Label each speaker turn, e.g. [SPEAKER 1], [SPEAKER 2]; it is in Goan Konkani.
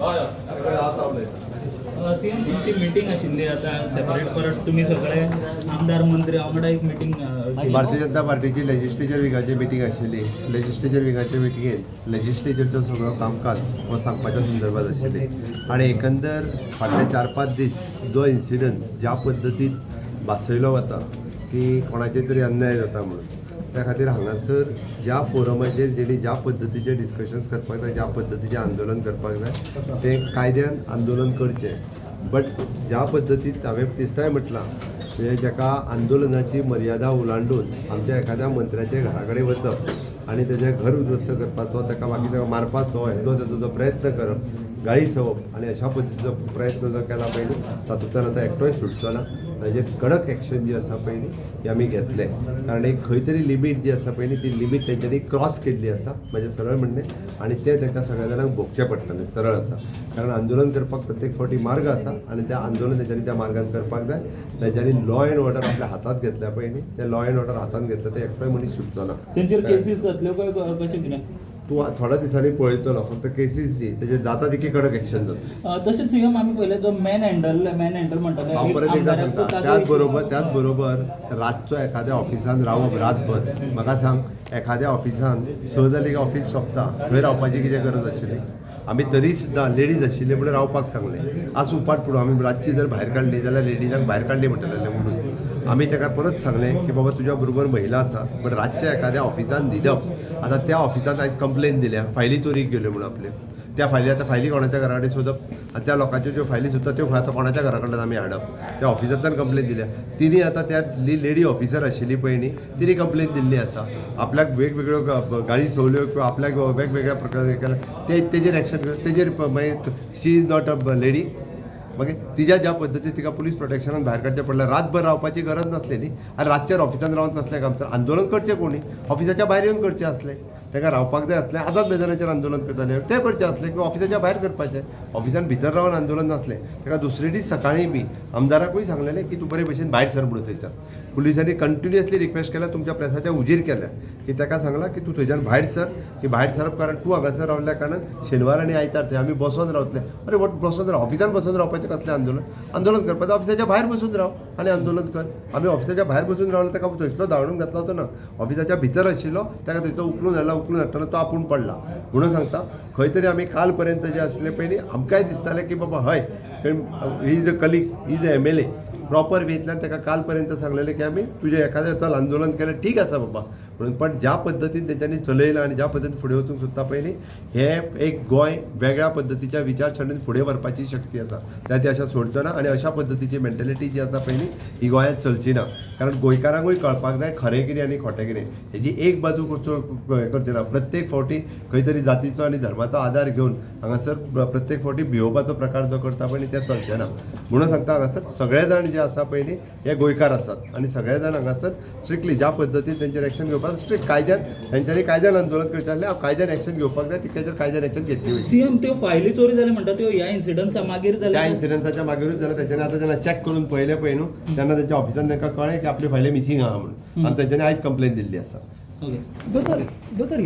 [SPEAKER 1] हय हय, हांव उलयतां.
[SPEAKER 2] सीएम, तुमची मिटींग आशिल्ली आतां सेपरेट, परत तुमी सगळे आमदार, मंत्री वांगडा एक मिटींग.
[SPEAKER 1] भारतीय जनता पार्टीची लेजिस्लेचर विंगाची मिटींग आशिल्ली. लेजिस्लेचर विंगाच्या मिटिंगेत लेजिस्लेचरचो सगळो कामकाज हो सांगपाच्या संदर्भात आशिल्ली आनी एकंदर फाटले 4-5 दीस जो इन्सिडन्स ज्या पद्दतीन भासयलो वता की कोणाचेर तरी अन्याय जाता म्हणून, त्या खातीर हांगासर ज्या फोरमाचेर जेणी ज्या पद्दतीचे डिस्कशन्स करपाक जाय, ज्या पद्दतीचें आंदोलन करपाक जाय, तें कायद्यान आंदोलन करचें. बट ज्या पद्दतीन हांवें दिसताय म्हटलां, म्हणजे जाका आंदोलनाची मर्यादा ओलांडून आमच्या एखाद्या मंत्र्याच्या घरा कडेन वचप आनी तेजें घर उद्ध्वस्त करपाचो, ताका मागीर ताका मारपाचो, हेजो ताजो जो प्रयत्न करप, गाळी संवप आनी अशा पद्दतीचो प्रयत्न जो केला पळय न्ही, तातूंतल्यान आतां एकटोय सुटचो ना. ताजेर कडक एक्शन जी आसा पळय न्ही, ती आमी घेतले, कारण एक खंय तरी लिमीट जी आसा पळय न्ही, ती लिमीट तेंच्यांनी क्रॉस केल्ली आसा, म्हजें सरळ म्हणणें. आनी तें तांकां सगळ्या जाणांक भोगचें पडटलें, सरळ आसा. कारण आंदोलन करपाक प्रत्येक फावटी मार्ग आसा आनी तें आंदोलन तेंच्यांनी त्या मार्गान करपाक जाय. तेंच्यांनी लॉ एंड ऑर्डर आपल्या हातांत घेतल्या पळय न्ही, तें लॉ एंड ऑर्डर हातांत घेतलें ते एकटोय मनीस सुटचो ना.
[SPEAKER 2] तेंचेर केसीस जातल्यो काय कशें कितें?
[SPEAKER 1] तूं थोड्या दिसांनी पळयतलो, फक्त केसीस न्ही, तेजेर जाता तितकी कडक एक्शन जातली.
[SPEAKER 2] तशेंच सीएम, आमी पळयलें जो मॅन हँडल म्हणटाले
[SPEAKER 1] हांव
[SPEAKER 2] एक
[SPEAKER 1] परत एकदा
[SPEAKER 2] आमदाराक,
[SPEAKER 1] सांगता,
[SPEAKER 2] सो ताजो
[SPEAKER 1] त्याच
[SPEAKER 2] issue.
[SPEAKER 1] बरोबर त्याच बरोबर रातचो एखाद्या ऑफिसान रावप रातभर, म्हाका सांग, एखाद्या ऑफिसान 6 जाली की ऑफिस सोंपता, थंय रावपाची कितें गरज आशिल्ली? आमी तरी सुद्दां लेडीज आशिल्ले म्हणून रावपाक सांगलें. आज उपाट पुरो आमी रातची जर भायर काडली जाल्यार लेडीजांक भायर काडली म्हणटले म्हणून आमी ताका परत सांगलें की बाबा, तुज्या बरोबर महिला आसा, बट रातच्या एखाद्या ऑफिसान न्हिदप. आतां त्या ऑफिसान आयज कंप्लेन दिल्या, फायली चोरीक गेल्यो म्हणून आपल्यो. त्या फायली, आतां फायली कोणाच्या घरा कडेन सोदप? आनी त्या लोकांच्यो ज्यो फायली सोदता त्यो आतां कोणाच्या घरा कडल्यान आमी हाडप? त्या ऑफिसांतल्यान कंप्लेन दिल्या तिणी. आतां त्या लेडी ऑफिसर आशिल्ली पळय न्ही, तिणी कंप्लेन दिल्ली आसा. आपल्याक वेगवेगळ्यो गाळी संवल्यो किंवा आपल्याक वेगवेगळ्या प्रकारे केलें, ते तेजेर एक्शन, तेजेर मागीर she is not a lady? मागीर तिज्या ज्या पद्दतीन तिका पुलीस प्रोटेक्शनान भायर काडचें पडलें, रातभर रावपाची गरज नासली न्ही. आनी रातचेर ऑफिसान रावत नासलें काम, तर आंदोलन करचें कोणी ऑफिसाच्या भायर येवन करचें आसलें. ताका रावपाक जाय आसलें, आझाद मैदानाचेर आंदोलन करताले तें करचें आसलें किंवा ऑफिसाच्या भायर करपाचें. ऑफिसान भितर रावन आंदोलन नासलें. ताका दुसरे दीस सकाळीं बी आमदाराकूय सांगलेलें की तूं बरे भशेन भायर सर म्हणून थंयच्यान. पुलिसांनी कंटिन्युअसली रिक्वेस्ट केल्या, तुमच्या प्रेसाच्या हुजीर केल्या की ताका सांगलां की तूं थंयच्यान भायर सर, की भायर सरप, कारण तूं हांगासर रावल्या कारणान शेनवार आनी आयतार थंय आमी बसोन रावतले. अरे, वट बसोन राव, ऑफिसान बसून रावपाचें कसलें आंदोलन? आंदोलन करपाचें ऑफिसाच्या भायर बसून राव आनी आंदोलन कर. आमी ऑफिसाच्या भायर बसून रावले, ताका थंयसलो धांवडून घातलो तो ना. ऑफिसाच्या भितर आशिल्लो, ताका थंयचो उखलून हाडला. उखलून हाडटना तो आपूण पडला. म्हणून सांगता, खंय तरी आमी काल पर्यंत जे आसले पयलीं आमकांय दिसतालें की बाबा हय, he is a colleague, is a MLA, proper वेंतल्यान ताका काल पर्यंत सांगलेलें की आमी तुजें एखादें चल आंदोलन केलें, ठीक आसा बाबा म्हणून. पण ज्या पद्दतीन तेंच्यांनी चलयलां आनी ज्या पद्दतीन फुडें वचूंक सोदता पळय न्ही, हें एक गोंय वेगळ्या पद्दतीच्या विचारसरणीन फुडें व्हरपाची शक्ती आसा त्या ती अशें सोडचो ना. आनी अशा पद्दतीची मेंटेलिटी जी आसा पळय न्ही, ही गोंयांत चलची ना. कारण गोंयकारांकूय कळपाक जाय खरें कितें आनी खोटें कितें. हेजी एक बाजू हें करचें ना. प्रत्येक फावटी खंय तरी जातीचो आनी धर्माचो आदार घेवन हांगासर प्रत्येक फावटी भियोवपाचो प्रकार जो करता पळय न्ही, ते चलचें ना. म्हणून सांगता, हांगासर सगळे जाण जे आसा पळय न्ही, हे गोंयकार आसात आनी सगळे जाण हांगासर स्ट्रिक्टली ज्या पद्दतीन तेंचेर एक्शन घेवपाक, स्ट्रिक्ट कायद्यान तेंच्यांनी कायद्यान आंदोलन करचें आसलें, कायद्यान एक्शन घेवपाक जाय, तितकेचेर कायद्यान एक्शन घेतली वयतली.
[SPEAKER 2] सीएम, त्यो फायली चोरी जाली म्हणटा, त्यो ह्या इन्सिडंट्सा मागीर
[SPEAKER 1] त्या
[SPEAKER 2] जाल्या?
[SPEAKER 1] इन्सिडंटाच्या मागीरूच जालें. तेंच्यांनी आतां जेन्ना चॅक करून पळयलें पळय न्हू, तेन्ना तेंच्या ऑफिसान तांकां कळ्ळें की आपली फायली मिसींग आहा म्हणून आनी तेंच्यांनी आयज कंप्लेन दिल्ली आसा.
[SPEAKER 2] ओके.
[SPEAKER 3] दोतोर, दोतोर.